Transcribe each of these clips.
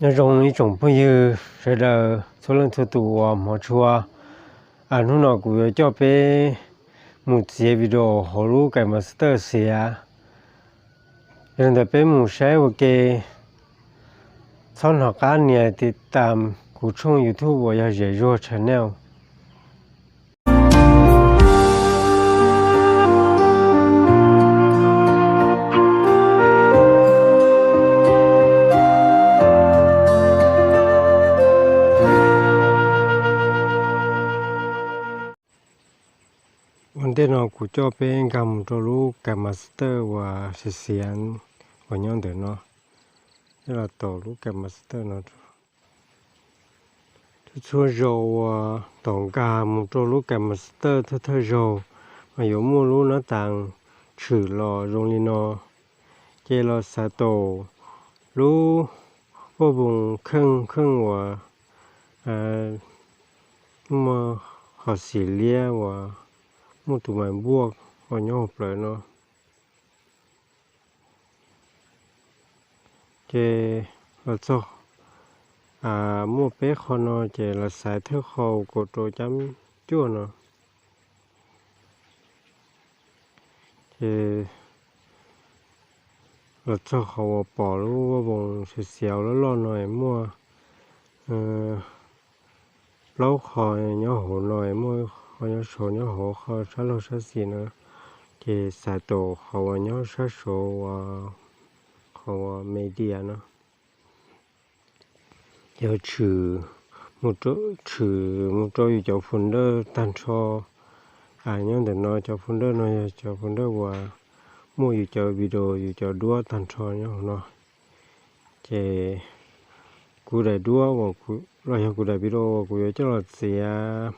Nyob zoo ib tsoom phooj ywg sawv daws txhua leej txhua tus uas hmov tshua. Hnub no kuv yuav coj peb mus txiav video hauv lub KineMaster xiav. Yog li ntawd peb mus saib ua ke, txhob hnov qab nias tiv tam kuv tshooj YouTube uas yog Zem Zuag Channel. Ua ntej no kuv coj peb nkag mus rau lub KineMaster uas xiav xiav uas nyob ntawm no. Peb los taus lub KineMaster no. Txhua txhua zaus uas thaum nkag mus rau lub KineMaster thawj thawj zaug mas yuav muaj lub nab tas tshwm los zoo li no, ces los xav taus lub vaj voos kheej kheej uas muaj qhov xim liab uas muaj tus mais npuaj uas nyob hauv plawv no. Ces los txog muaj peb qho no ces los xaiv thawj qho kaum rau cab cuaj no. Ces los txog qhov uas pom lub vaj voos xiav xiav loj loj no es muaj plaub qho nyob hauv no, muaj qho nyob saud nyob hauv qho sab laug sab xis no, ces xaiv taus qhov uas nyob sab saud uas qhov uas media no. Yog tshwm, tshwm mus rau yus cov folder tag nrho. Nyob ntawm no cov folder no yog cov folder uas muaj yus cov video yus cov duab tag nrho nyob hauv no. Ces kuv daim duab los yog kuv daim video uas kuv yuav coj los txiav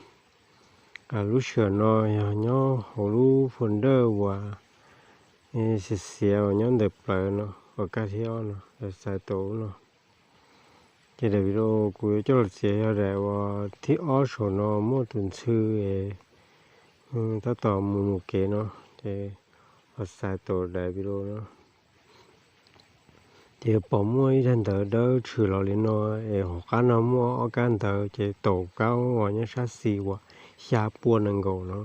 lub sij hawm no yog nyob hauv lub folder uas xiav xiav uas nyob ntawm plawv no, uas kab thib ob no, xaiv taus no. Ces daim video kuv yuav coj los txiav yog daim uas thib ob saum no muaj tus ntxhw es tab tom mus mus kev no, ces los xaiv taus daim video no. Ces yuav pom muaj ib daim ntawv dawb tshwm los li no, es hauv qab no muaj ob kab ntawv, ces taus kab uas nyob sab xis uas xya pua nees nkaum no,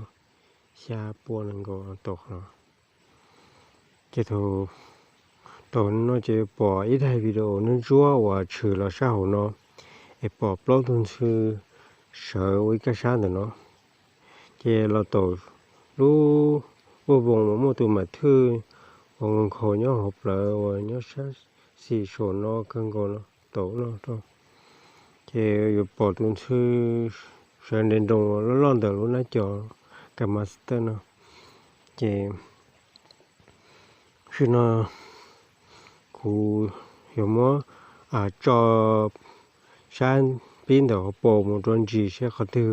xya pua nees nkaum no taus no. Ces thaum taus no ces pom ib daim video ntsuab ntsuab uas tshwm los sab hauv no, es pom plaub tug ntxhw sawv ua ib kaj sab ntawm no. Ces los taus lub vaj voos uas muaj tus mais thwj uas nkaus nkhaus nyob hauv plawv uas nyob sab xis saum no kawg nkaus no, taus no rau. Ces yuav pom tus ntxhw sawv nres nroos loj loj ntawm lub nab cov KineMaster no. Ces tam sim no kuv yuav muab tso sab pib ntawm hauv paus mus rau ntsis seb qhov twg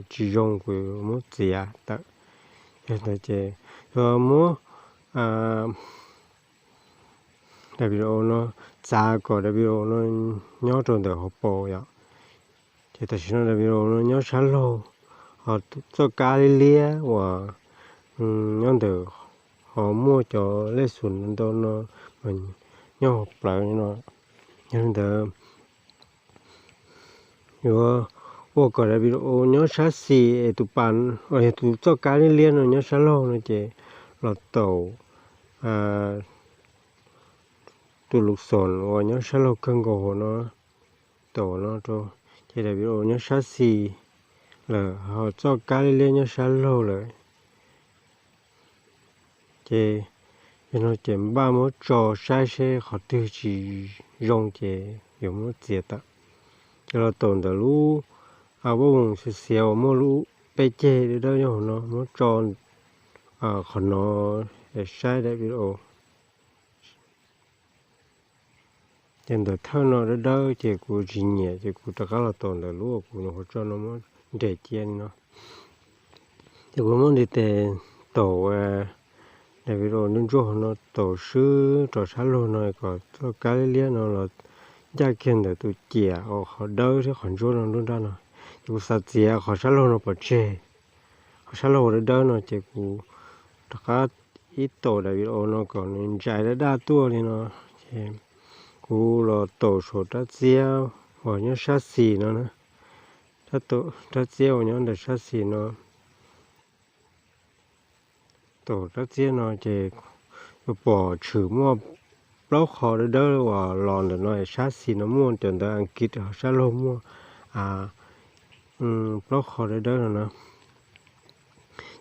tsis zoo kuv yuav muab txiav tawm. Yog ntawd ces yuav muab daim video no txav kom daim video no nyob rau ntawm hauv paus yom. Ces tam sim no daim video no nyob sab laug, ho txoj kab liab liab uas nyob ntawm ho muaj cov lej xus ntau no mas nyob hauv plawv no. Yog li ntawd yuav ua kom daim video nyob sab xis es tus pas, yog tus txoj kab liab liab no nyob sab laug no ces los taus tus lus xoom uas nyob sab laug kawg nkaus hauv no, taus no rau, ces daim video nyob sab xis lawm ho txoj kab liab liab nyob sab laug lawm. Ces yog no ces npaj muab tso saib seb qhov twg tsis zoo ces yuav muab txiav tawm. Ces los taus ntawm lub vaj voos xiav xiav uas muaj lub peb ceg dawb dawb nyob hauv no muab tso qhov no es saib daim video. Ces ntawm thawj no dawb dawb ces kuv tsis nyiam ces kuv rov qab los taus ntawm lub uas kuv nyuam qhuav tso no muab nres cia li no. Ces kuv muab ntiv tes taus daim video ntsuab ntsuab hauv no taus swb rau sab laug no kom txoj kab liab liab no los ncaj kiag ntawm tus ciam uas qhov dawb thiab qhov ntsuab no nruab nrab no. Ces kuv xav txiav qhov sab laug no pov tseg, qhov sab laug dawb dawb no ces kuv rov qab ib taus daim video no kom nws ntsais daj daj tuaj li no. Ces Kuv los taum saum rab txiab uas nyob sab xis no na, rab txiab uas nyob ntawm sab xis no. Taum rab txiab no ces yuav pom tshwm muaj plaub qho dawb dawb uas los ntawm no, sab xis no muaj cov ntawv Askiv, ho sab laug muaj plaub qho dawb dawb no na.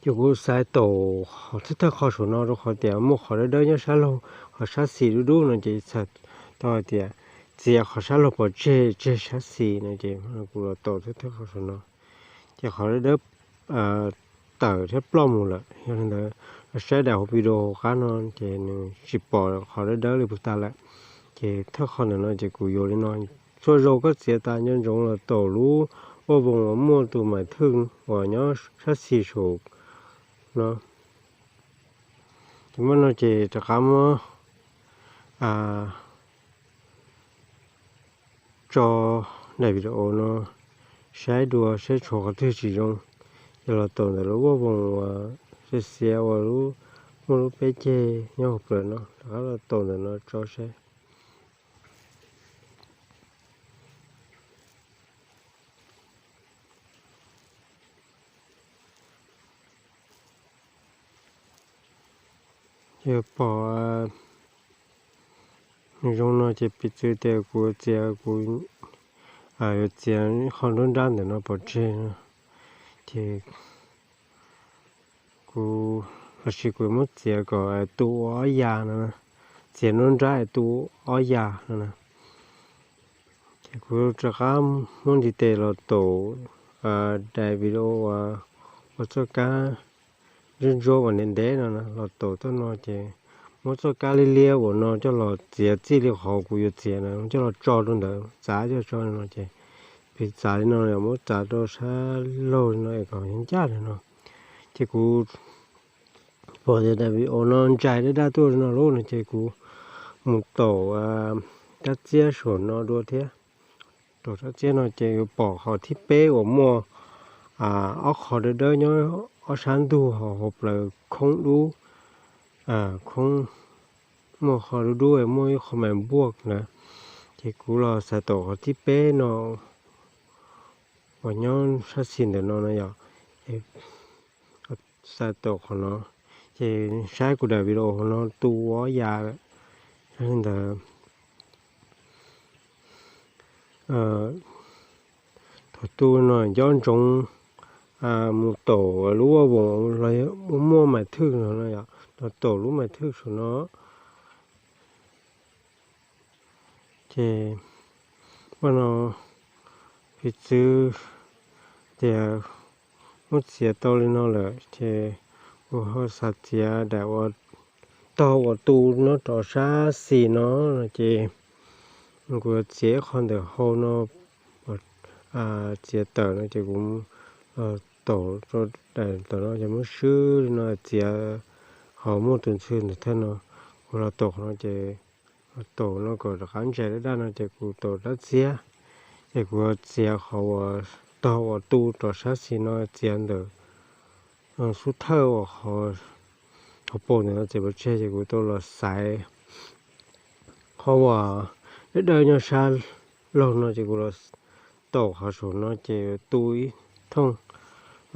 Ces kuv xav taum thawj thawj qho saum no rau qhov tias muaj qhov dawb dawb nyob sab laug, qhov sab xis dub dub no ces txhais tau hais tias txiav qhov sab laug pov tseg, tseg sab xis no ces kuv los taum thawj thawj qho saum no. Ces qhov dawb dawb tawm thiab ploj mus lawm, yog li ntawd saib daim hauv video hauv qab no ces nws tsis pom qhov dawb dawb li puag ta lawm. Ces thawj qho ntawm no ces kuv yuav li no: Txhua zaus koj txiav tas nco ntsoov los taum lub vaj voos uas muaj tus maim thwj uas nyob sab xis saum no. Ces muab no ces rov qab muab tso daim video no saib dua saib tshuav qhov twg tsis zoo, ces los taum ntawm lub vaj voos uas xiav xiav uas lub, muaj lub peb ceg nyob hauv plawv no, rov qab los taum ntawm no tso saib. Yog pom nws zoo no ces piv txwv tias kuv txiav, kuv yuav txiav qhov nruab nrab ntawm no pov tseg no, ces kuv, los sis kuv muab txiav kom tu ua ob ya no, txiav nruab nrab tu ob ya no na. Ces kuv rov qab muab ntiv tes los taum daim video uas ua txoj kab ntsuab ntsuab uas ntev ntev no na, los taum txoj no ces muab txoj kab liab liab uas no coj los txiav txij li qhov kuv yuav txiav na, coj los tso rau ntawd, txav coj tso no ces piv txav li no, muab txav rau sab laug li no es kom ncaj li no. Ces kuv pom tias daim video no ntsais daj daj tuaj li no lawm no ces kuv mus taum rab txiab saum no dua thiab. Taum rab txiab no ces yuav pom qhov thib peb uas muaj ob qho dawb dawb nyob ob sab ntug hauv plawv khoob dub, khoob, muaj qho dub dub, muaj ib qho mais npuaj na. Ces kuv los xav taum qhov thib peb no uas nyob sab xis ntawm no na yom. Xav taum qhov no, ces saib kuv daim video no tu ob ya lawm. Yog li ntawd thaum tu no nco ntsoov mus taum lub vaj voos los muaj mais thwj no no yom, los taum lub mais thwj saum no. Ces vaj no piv txwv tias muab txiav tau li no lawm ces kuv ho xav txiav daim uas tog uas tu nyob rau sab xis no no ces kuv txiav ib qho ntawm hauv no, txiav tawm no ces kuv taum rau daim tawm no ces muab swb li no txiav qhov muaj tus ntxhw ntawm thawj no. Kuv los taum qhov no ces taum no kom rov qab ntsais daj daj no ces kuv taum rab txiab, ces kuv txiav qhov uas tog uas tu rau sab xis no txiav ntawm xub thawj uas qhov hauv paus ntawm no txiav pov tseg ces kuv tau los xaiv qhov uas dawb dawb nyob sab laug no ces kuv los taum qhov saum no ces tu ib thooj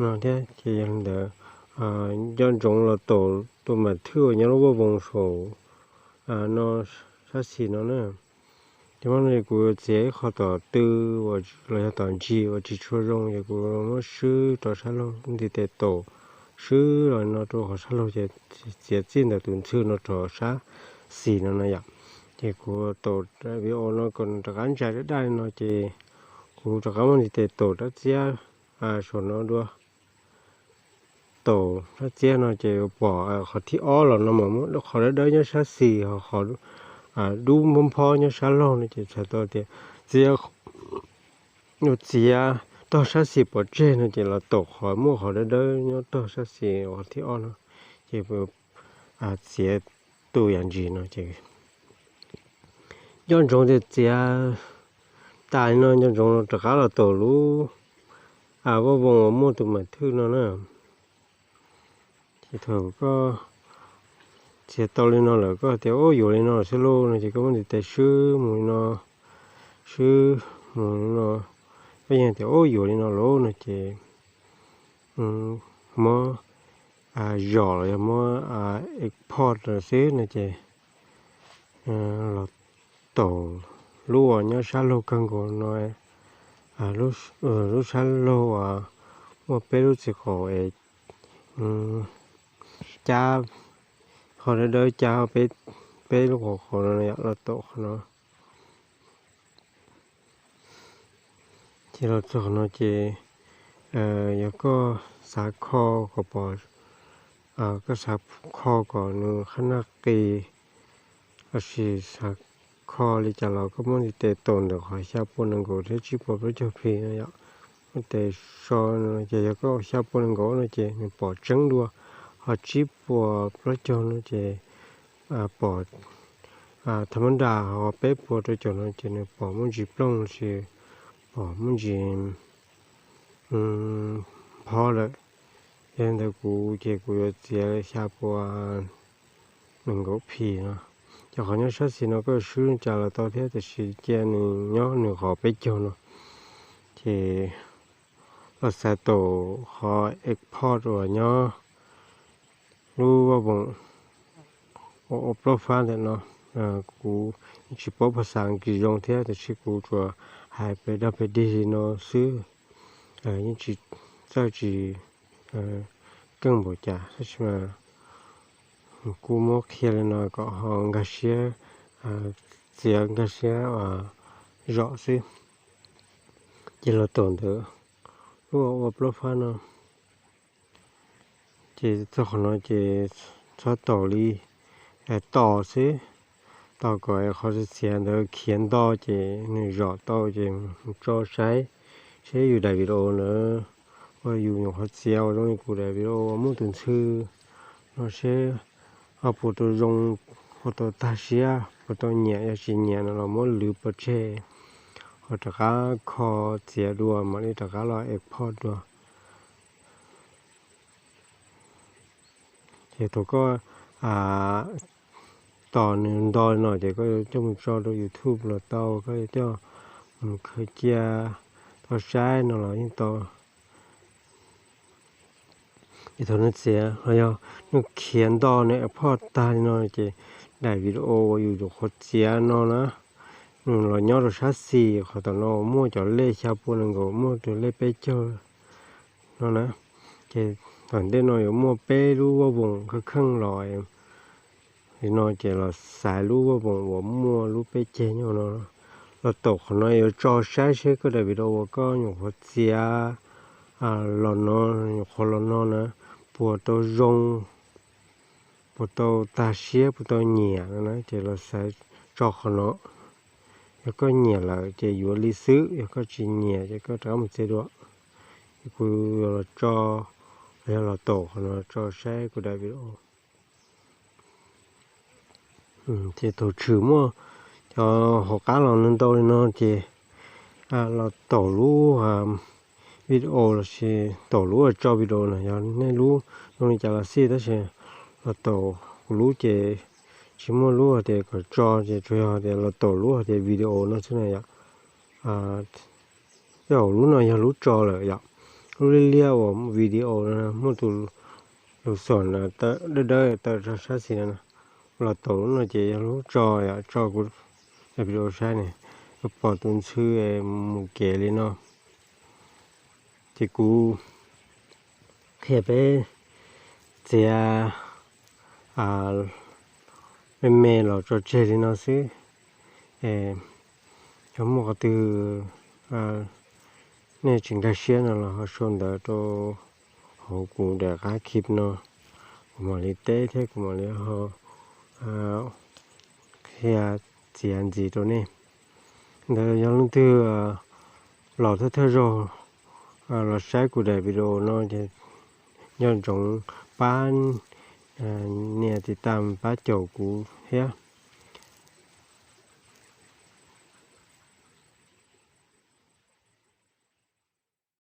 no thiab. Ces yog li ntawd nco ntsoov los taum tus mas thwj uas nyob lub vaj voos saum no sab xis no na. Ces muab no kuv txiav ib qho tom tw los yog tom ntsis uas tsis tshua zoo ces kuv muab swb rau sab laug, ntiv tes taum swb los no rau qhov sab laug ces txiav txij ntawm tus ntxhw no rau sab xis no na yom. Ces kuv taum video no kom rov qab ntsais daj daj no ces kuv rov qab muab ntiv tes taum rab txiab saum no dua. Taum rab txiab no ces yuav pom qhov thib ob los no mas muaj qhov dawb dawb nyob sab xis, ho qhov dub nphob nphob nyob sab laug no ces txhais tau tias txiav, yuav txiav tog sab xis pov tseg no ces los taum qhov muaj qhov dawb dawb nyob tog sab xis qhov thib ob no ces txiav tu yam ntsis no ces nco ntsoov tias txiav tas li no nco ntsoov rov qab los taum lub vaj voos uas muaj tus mas thwj no na. Ces thaum koj txiav tau li no lawm koj tias ub yuav li no xwb lauj no ces koj muab ntiv tes swb mus li no, swb mus li no, koj yeej tias ub yuav li no lauj no ces muab zom los yog muab export xwb no ces los taum lub uas nyob sab laug kawg nkaus no, lub sab laug uas muaj peb lub txiv qaum es cab, qhov dawb dawb cab peb lub qhov qhov no yom, los taum qhov no. Ces los txog qhov no ces yog koj xav kho kom pom, koj xav kho kom nws qhab naj qis lossis xav kho li cas los koj muab ntiv tes taum ntawm qhov xya puas nees nkaum thiab tsib puas plaub caug phi no yom. Muab tes so no ces yog koj xya puas nees nkaum no ces nws pom tseeb dua, ho tsib puas plaub caug no ces pom tha mab nra, ho peb puas rau caum no ces nws pom muaj ntsis plooj lossis pom muaj ntsis phob lawm. Yog li ntawd kuv ces kuv yuav txiav xya puas nees nkaum phi no. Ces qhov nyob sab xis no koj swb li cas los tau thiab, tiam sis cia nws nyob nws qhov peb caug no. Ces los xav taum qhov export uas nyob lub vaj voom ua plaub fab ntawm no. Kuv yeej tsis paub phas xas Askiv zoo thiab, tiam sis kuv tsuas hais pes dog pes dig li no xwb, yeej tsis, txawj tsis keej npaum cas, tab sis mas kuv muab qhia li no kom ho nkag siab, txiav nkag siab zom xwb. Ces los taum ntawm lub ua plaub fab no. Ces txog qhov no ces txhob taum li, tos xwb, tos kom qhov txiav ntawd khiav nto ces nws zom tau ces mus tso saib, saib yus daim video ntawd uas yus nyuam qhuav txiav uas zoo li kuv daim video uas muaj tus ntxhw no seb ho puas tau zoo, puas tau tag siab, puas tau nyiam, yog tsis nyiam no los muab lwv pov tseg, ho rov qab kho txiav dua mam li rov qab los export dua. Ces thaum koj tos nws nto no ces koj yuav coj mus tso rau YouTube los tau, koj yuav coj mus khaws cia tau saib no los yeej tau. Ces thaum nws txiav los yog nws khiav nto nws export tag li no ces daim video uas yus nyuam qhuav txiav no na, nws los nyob rau sab xis qhov tom no muaj cov lej xya pua nees nkaum, muaj tus lej peb caug no na. Ces tom ntej no yuav muaj peb lub vaj voom kheej kheej los li no ces los xaiv lub vaj voom uas muaj lub peb ceg nyob no. Los taum qhov no yuav tso saib seb koj daim video uas koj nyuam qhuav txiav los no, nyuam qhuav los no na, puas tau zoo, puas tau tag siab, puas tau nyiam no na, ces los xaiv tso qhov no. Yog koj nyiam lawm ces yuav li xwb, yog koj tsis nyiam ces koj rov qab mus txiav dua. Ces kuv yuav los tso, yog los taum qhov no tso saib kuv daim video. Ces thaum tshwm muaj cov hauv qab los ntau li no ces los taum lub video lossis taum lub tso video no, yog nej lub zoo li cas los xij, tab sis los taum kuv lub ces tsis muaj lub hais tias kom tso, ces tsuas yog tias los taum lub hais tias video no xwb na yom. Tej zaum lub no yog lub tso lawm yom. Lub liab liab uas video no muaj tus lus xom dawb dawb tawm rau sab xis no. Los taum lub no ces yog lub tso yom, tso kuv video saib ne, pom tus ntxhw mus kev li no. Ces kuv qhia peb txiav me me los tso tseg li no xwb. Yog muaj qhov twg nej tsis nkag siab no los ho sau ntawv rau hauv kuv daim qab clip no, kuv mam li teb thiab kuv mam li ho qhia txiav ntxiv rau nej. Ntawd yog leej twg los thawj thawj zaug los saib kuv daim video no ces nco ntsoov pab nias tiv tam pab caum kuv thiab.